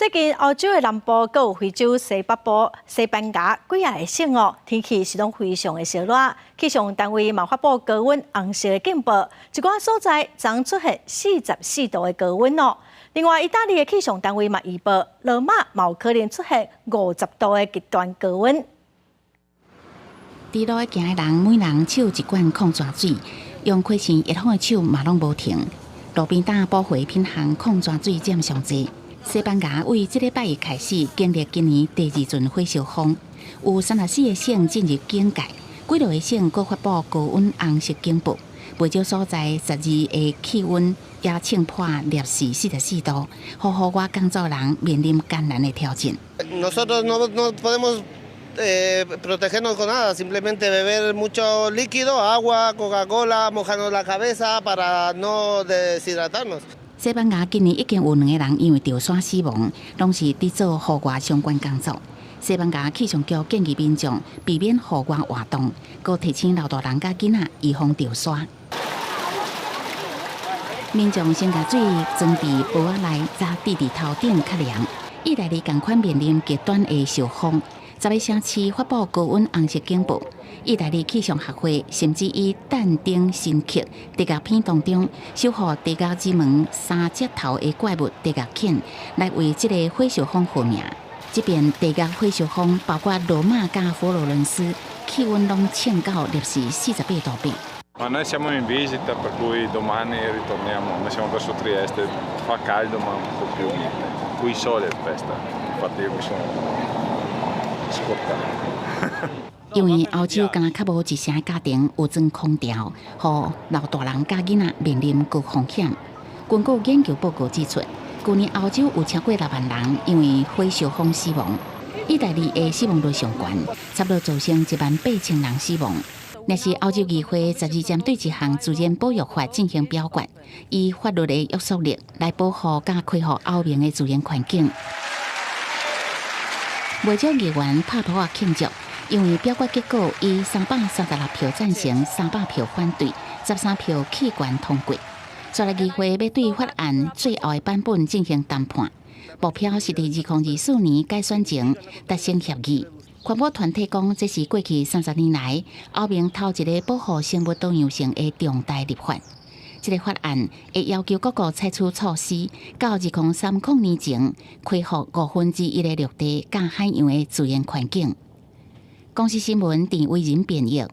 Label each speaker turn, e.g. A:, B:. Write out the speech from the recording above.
A: 最近歐洲的南部，閣有非洲、西北部、西班牙幾仔個省哦，天氣是攏非常的燒熱。氣象單位嘛發布高溫紅色的警報，一寡所在昨昏出現44度的高溫哦。另外，意大利的氣象單位嘛預報，羅馬嘛有可能出現50度的極端高溫。
B: 佇路行的人，每人手一罐礦泉水，用開扇熱風的手嘛攏無停。路邊擔寶回品項礦泉水佔上濟。西班牙為這禮拜一開始經歷今年第二陣火燒風，有34個省進入警戒，幾落個省閣發布高溫紅色警報。袂少所在十二的氣溫也衝破攝氏44度，予戶外工作人面臨艱難的挑戰。
C: Nosotros no podemos protegernos con nada, simplemente beber mucho líquido, agua, Coca-Cola, mojarnos la cabeza para no deshidratarnos.
B: 西班牙今年已經有兩個人因為著沙死亡，攏是佇做戶外相關工作。西班牙氣象局建議民眾避免戶外活動，閣提醒老大人佮囡仔預防著沙。民眾先共水裝佇杯仔內，再滴佇頭頂較涼。意大利仝款面臨極端的燒風，10個城市發布高溫紅色警報。意大利氣象學會甚至以但丁神曲地獄篇當中守護地獄之門三隻頭的怪物地獄犬來為這個火燒風號名。這遍地獄火燒風包括羅馬佮佛羅倫斯，氣溫攏衝到攝氏48度八。
D: Ma noi siamo in visita, per cui domani ritorniamo. Noi siamo verso Trieste, fa caldo ma un po' più mite. Qui sole è festa, infatti io mi sono scottato.
B: 因為歐洲敢若較無一成家庭有裝空調，予老大人佮囡仔面臨高風險。根據研究報告指出，舊年歐洲有超過6萬人因為火燒風死亡。意大利的死亡率上懸，差不多造成1萬8千人死亡。若是歐洲議會十二針對一項自然保育法進行表決，以法律的約束力來保護佮恢復歐盟的自然環境。袂少議員拍噗仔慶祝，因為表決結果以336票贊成、300票反對、13票棄權通過。煞來議會欲對法案最後的版本進行談判，目標是佇2024年改選前達成協議。環保團體講，這是過去30年來歐盟頭一个保護生物多樣性的重大立法。這个法案會要求各國採取措施，到2030年前恢復1/5的陸地佮海洋的自然環境。公視新聞鄭偉仁編譯。